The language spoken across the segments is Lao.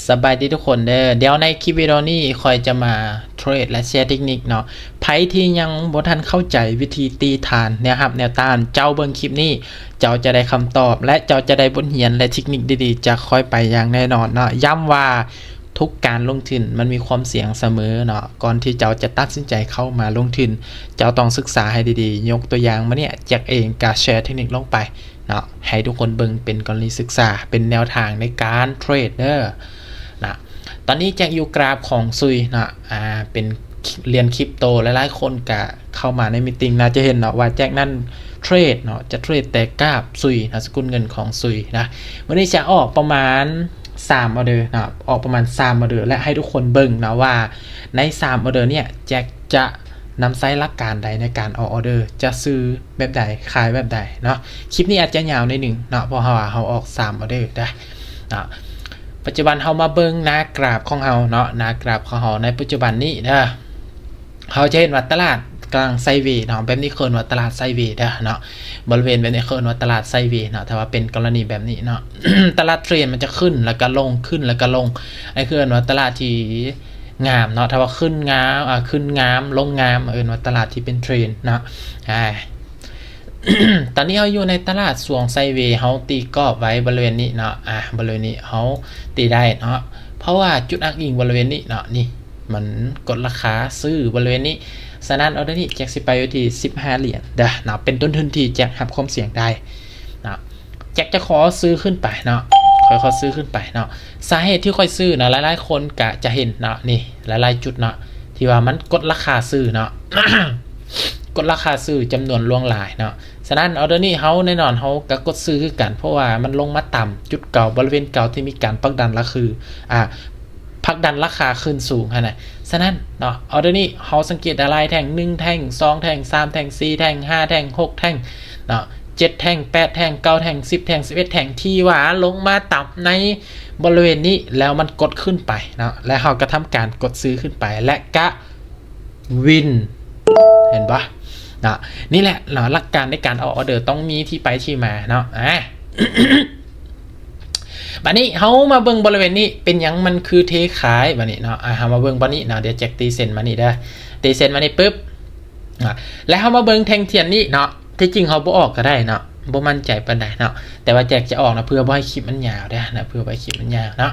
ສະບາຍດີທຸກຄົນເດີ. ດຽວໃນຄລິບວິດີໂອນີ້ຂ້ອຍຈະມາເທຣດ ແລະ ແຊເຕັກນິກເນາະ. ໃຜທີ່ຍັງບໍ່ທັນເຂົ້າໃຈວິທີຕີຖານແນວຮັບແນວຕ້ານ, ເຈົ້າເບິ່ງຄລິບນີ້ ເຈົ້າຈະໄດ້ຄຳຕອບ ແລະ ເຈົ້າຈະໄດ້ບົດຮຽນ ແລະ ເຕັກນິກດີໆຈາກຂ້ອຍໄປຢ່າງແນ່ນອນເນາະ. ຢ້ຳວ່າທຸກການລົງທຶນມັນມີຄວາມສ່ຽງສະເໝີເນາະ. ກ່ອນທີ່ເຈົ້າຈະຕັດສິນໃຈເຂົ້າມາລົງທຶນ, ເຈົ້າຕ້ອງສຶກສາໃຫ້ດີໆ. ຍົກຕົວຢ່າງມາເນຍ ແຈັກເອງກະແຊເຕັກນິກລົງໄປ ເນາະ ໃຫ້ທຸກຄົນເບິ່ງເປັນກໍລະນີສຶກສາ ເປັນແນວທາງໃນການເທຣດເດີນະ. ຕອນນີ້ແຈັກຢູ່ກຣາຟຂອງຊຸຍເນາະ ອ່າ ເປັນຫຼຽນຄຣິບໂຕ. ຫຼາຍໆຄົນກະເຂົ້າມາໃນມີດຕິງ ໜ້າຈະເຫັນເນາະວ່າແຈັກນັ້ນເທຣດເນາະ ຈະເທຣດແຕ່ກຣາຟຊຸຍນາມສະກຸນເງິນຂອງຊຸຍນະ. ມື້ນີ້ຈະອອກປະມານສາມອໍເດີເນາະ ອອກປະມານສາມອໍເດີ ແລະ ໃຫ້ທຸກຄົນເບິ່ງເນາະວ່າໃນສາມອໍເດີເນຍ ແຈັກຈະ ນຳໃຊ້ຫຼັກການໃດໃນການອອກອໍເດີ ຈະຊື້ແບບໃດ ຂາຍແບບໃດເນາະ. ຄລິບນີ້ອາດຈະຍາວໜ້ອຍໜຶ່ງເນາະ ເພາະວ່າເຮົາອອກສາມອໍເດີເດີເນາະ. ປັດຈຸບັນເຮົາມາເບິ່ງໜ້າກຣາຟຂອງເຮົາເນາະ ໜ້າກຣາຟຂອງເຮົາໃນປັດຈຸບັນນີ້ເດີ ເຮົາຈະເຫັນວ່າຕະຫຼາດກຳລັງໄຊເວເນາະ. ແບບນີ້ເອີ້ນວ່າຕະຫຼາດໄຊເວເດີເນາະ. ບໍລິເວນແບບນີ້ເອີ້ນວ່າຕະຫຼາດໄຊເວເນາະ. ຖ້າວ່າເປັນກໍລະນີແບບນີ້ເນາະ ຕະຫຼາດເທຣນມັນຈະຂຶ້ນແລ້ວກໍລົງ ຂຶ້ນແລ້ວກໍລົງ. ອັນນີ້ເອີ້ນວ່າຕະຫຼາດທີ່ ງາມເນາະ. ຖ້າວ່າຂຶ້ນງາມ ອາ ຂຶ້ນງາມ ລົງງາມ ເອີ້ນວ່າຕະຫຼາດທີ່ເປັນເທຣນເນາະ. ອາ ຕອນນີ້ເຮົາຢູ່ໃນຕະຫຼາດຊ່ວງໄຊເວ ເຮົາຕີກອບໄວ້ບໍລິເວນນີ້ເນາະ. ອາ ບໍລິເວນນີ້ເຮົາຕີໄດ້ເນາະ ເພາະວ່າຈຸດອ້າງອີງບໍລິເວນນີ້ເນາະ ນີ້ ມັນກົດລາຄາຊື້ບໍລິເວນນີ້. ສະນັ້ນ ອໍເດີນີ້ແຈັກຊິໄປຢູ່ທີ່ສິບຫ້າຫຼຽນເດີເນາະ ເປັນຕົ້ນທຶນທີ່ແຈັກຮັບຄວາມສ່ຽງໄດ້ເນາະ. ແຈັກຈະຂໍຊື້ຂຶ້ນໄປເນາະ ຂ້ອຍຂໍຊື້ຂຶ້ນໄປເນາະ. ສາເຫດທີ່ຂ້ອຍຊື້ເນາະ ຫຼາຍໆຄົນກະຈະເຫັນເນາະ ນີ້ ຫຼາຍໆຈຸດເນາະ ທີ່ວ່າມັນກົດລາຄາຊື້ເນາະ ກົດລາຄາຊື້ຈຳນວນຫຼວງຫຼາຍເນາະ. ສະນັ້ນ ອໍເດີນີ້ເຮົາ ແນ່ນອນເຮົາກະກົດຊື້ຄືກັນ ເພາະວ່າມັນລົງມາຕ່ຳຈຸດເກົ່າ ບໍລິເວນເກົ່າທີ່ມີການຜັກດັນລາຄາ ອາ ຜັກດັນລາຄາຂຶ້ນສູງຫັ້ນນະ. ສະນັ້ນເນາະ ອໍເດີນີ້ເຮົາສັງເກດໄດ້ຫຼາຍແທ່ງ ໜຶ່ງແທ່ງ ສອງແທ່ງ ສາມແທ່ງ ສີ່ແທ່ງ ຫ້າແທ່ງ ຫົກແທ່ງເນາະ ເຈັດແທ່ງ ແປດແທ່ງ ເກົ້າແທ່ງ ສິບແທ່ງ ສິບເອັດແທ່ງ ທີ່ວ່າລົງມາຕ່ຳໃນບໍລິເວນນີ້ ແລ້ວມັນກົດຂຶ້ນໄປເນາະ ແລ້ວເຮົາກະທຳການກົດຊື້ຂຶ້ນໄປ ແລະ ກະວິນ ເຫັນບໍ່ເນາະ. ນີ້ແຫຼະເນາະ ຫຼັກການໃນການອອກອໍເດີຕ້ອງມີທີ່ໄປທີ່ມາເນາະ. ອາ ບາດນີ້ເຮົາມາເບິ່ງບໍລິເວນນີ້ ເປັນຫຍັງມັນຄືເທຂາຍບາດນີ້ເນາະ. ອາ ເຮົາມາເບິ່ງບ່ອນນີ້ເນາະ ດຽວແຈັກຕີເສັ້ນມານີ້ເດີ ຕີເສັ້ນມານີ້ປຶບ ອາ ແລ້ວເຮົາມາເບິ່ງແທ່ງທຽນນີ້ເນາະ. ທີ່ຈິງເຮົາບໍ່ອອກກະໄດ້ເນາະ ບໍ່ໝັ້ນໃຈປານໃດເນາະ ແຕ່ວ່າແຈັກຈະອອກນະ ເພື່ອບໍ່ໃຫ້ຄລິບມັນຍາວເດີນະ ເພື່ອບໍ່ໃຫ້ຄລິບມັນຍາວເນາະ.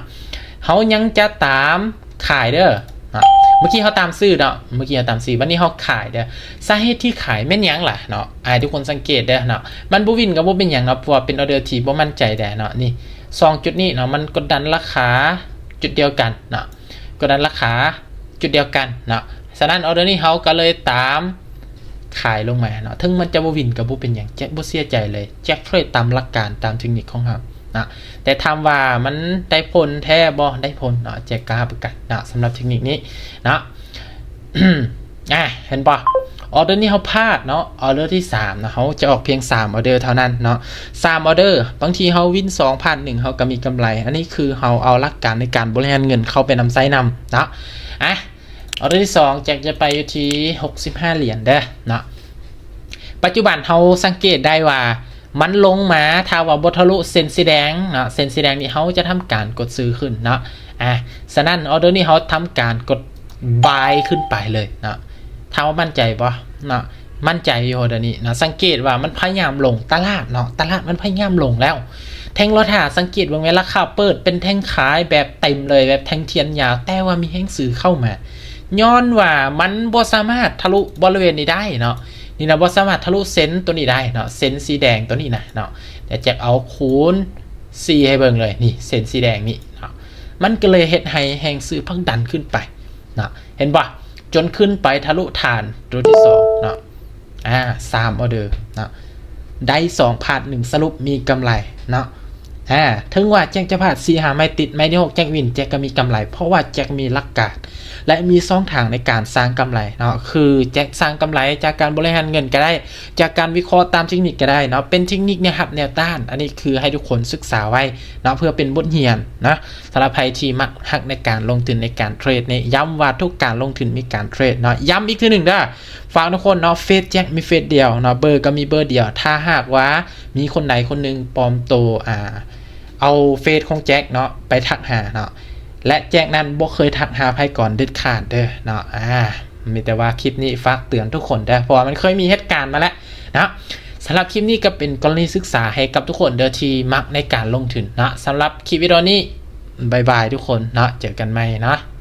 ເຮົາຍັງຈະຕາມຂາຍເດີເນາະ ເມື່ອກີ້ເຮົາຕາມຊື້ເນາະ ເມື່ອກີ້ເຮົາຕາມຊື້ ບາດນີ້ເຮົາຂາຍເດີ. ສາເຫດທີ່ຂາຍແມ່ນຫຍັງລະເນາະ ໃຫ້ທຸກຄົນສັງເກດເດີເນາະ ມັນບໍ່ວິນກະບໍ່ເປັນຫຍັງເນາະ ເພາະວ່າເປັນອໍເດີທີ່ບໍ່ໝັ້ນໃຈແດ່ເນາະ. ນີ້ ສອງຈຸດນີ້ເນາະ ມັນກົດດັນລາຄາຈຸດດຽວກັນເນາະ ກົດດັນລາຄາຈຸດດຽວກັນເນາະ. ສະນັ້ນ ອໍເດີນີ້ເຮົາກະເລີຍຕາມຂາຍລົງມາເນາະ ເຖິງມັນຈະບໍ່ວິນກະບໍ່ເປັນຫຍັງ ແຈັກບໍ່ເສຍໃຈເລີຍ ແຈັກເທຣດຕາມຫຼັກການ ຕາມເຕັກນິກຂອງເຮົາເນາະ. ແຕ່ຖາມວ່າມັນໄດ້ຜົນແທ້ບໍ່ ໄດ້ຜົນເນາະ ແຈັກກະຮັບປະກັນເນາະ ສຳລັບເຕັກນິກນີ້ເນາະ. ອາ ເຫັນບໍ່ ອໍເດີນີ້ເຮົາພາດເນາະ ອໍເດີທີສາມເນາະ ເຮົາຈະອອກພຽງສາມອໍເດີເທົ່ານັ້ນເນາະ ສາມອໍເດີ ບາງທີເຮົາວິນສອງ ພາດໜຶ່ງ ເຮົາກະມີກຳໄລ. ອັນນີ້ຄືເຮົາເອົາຫຼັກການໃນການບໍລິຫານເງິນເຂົ້າໄປນຳໃຊ້ນຳເນາະ. ອາ ອໍເດີທີສອງ ແຈັກຈະໄປຢູ່ທີ່ຫົກສິບຫ້າຫຼຽນເດີເນາະ. ປັດຈຸບັນເຮົາສັງເກດໄດ້ວ່າ ມັນລົງມາ ຖ້າວ່າບໍ່ທະລຸເສັ້ນສີແດງເນາະ ເສັ້ນສີແດງນີ້ເຮົາຈະທຳການກົດຊື້ຂຶ້ນເນາະ. ອາ ສະນັ້ນ ອໍເດີນີ້ເຮົາທຳການກົດບາຍຂຶ້ນໄປເລີຍເນາະ. ຖາມວ່າໝັ້ນໃຈບໍ່ເນາະ ໝັ້ນໃຈຢູ່ອໍເດີນີ້ເນາະ. ສັງເກດວ່າມັນພະຍາຍາມລົງ ຕະຫຼາດເນາະ ຕະຫຼາດມັນພະຍາຍາມລົງແລ້ວ. ແທ່ງລໍຖ້າ ສັງເກດເບິ່ງເວລາຄາເປີດ ເປັນແທ່ງຂາຍແບບເຕັມເລີຍ ແບບແທ່ງທຽນຍາວ ແຕ່ວ່າມີແຮງຊື້ເຂົ້າມາ ຍ້ອນວ່າມັນບໍ່ສາມາດທະລຸບໍລິເວນນີ້ໄດ້ເນາະ. ນີ້ນະ ບໍ່ສາມາດທະລຸເສັ້ນໂຕນີ້ໄດ້ເນາະ ເສັ້ນສີແດງໂຕນີ້ນະເນາະ. ດຽວແຈັກເອົາຄູນສີ່ໃຫ້ເບິ່ງເລີຍ ນີ້ເສັ້ນສີແດງນີ້ເນາະ ມັນກະເລີຍເຮັດໃຫ້ແຮງຊື້ຜັກດັນຂຶ້ນໄປເນາະ ເຫັນບໍ່ ຈົນຂຶ້ນໄປທະລຸຖານໂຕທີສອງເນາະ. ອາ ສາມອໍເດີເນາະ ໄດ້ສອງ ພາດໜຶ່ງ ສະຫຼຸບມີກຳໄລເນາະ. ອາ ເຖິງວ່າແຈັກຈະພາດສີ່ຫ້າໄມ້ຕິດ ໄມ້ທີຫົກແຈັກວິນ ແຈັກກະມີກຳໄລ ເພາະວ່າແຈັກມີຫຼັກການ ແລະ ມີຊ່ອງທາງໃນການສ້າງກຳໄລເນາະ ຄືແຈັກສ້າງກຳໄລຈາກການບໍລິຫານເງິນກະໄດ້ ຈາກການວິເຄາະຕາມເຕັກນິກກະໄດ້ເນາະ ເປັນເຕັກນິກແນວຮັບແນວຕ້ານ. ອັນນີ້ຄືໃຫ້ທຸກຄົນສຶກສາໄວ້ເນາະ ເພື່ອເປັນບົດຮຽນເນາະ ສຳລັບໃຜທີ່ມັກຮັກໃນການລົງທຶນໃນການເທຣດນີ້. ຢ້ຳວ່າທຸກການລົງທຶນມີການເທຣດເນາະ ຢ້ຳອີກເທື່ອໜຶ່ງເດີ ຝາກທຸກຄົນເນາະ ເຟສແຈັກມີເຟສດຽວເນາະ ເບີກະມີເບີດຽວ. ຖ້າຫາກວ່າມີຄົນໃດຄົນໜຶ່ງປອມໂຕ ອາ ເອົາເຟສຂອງແຈັກເນາະ ໄປທັກຫາເນາະ ແລະ ແຈັກນັ້ນບໍ່ເຄີຍທັກຫາໃຜກ່ອນເດັດຂາດເດີເນາະ. ອ່າ ມີແຕ່ວ່າຄລິບນີ້ຝາກເຕືອນທຸກຄົນເດີ ເພາະວ່າມັນເຄີຍມີເຫດການມາແລ້ວເນາະ. ສຳລັບຄລິບນີ້ກໍເປັນກໍລະນີສຶກສາໃຫ້ກັບທຸກຄົນເດີທີ່ມັກໃນການລົງທຶນເນາະ. ສຳລັບຄລິບວິດີໂອນີ້ ບາຍບາຍທຸກຄົນເນາະ ເຈີກັນໃໝ່ເນາະ.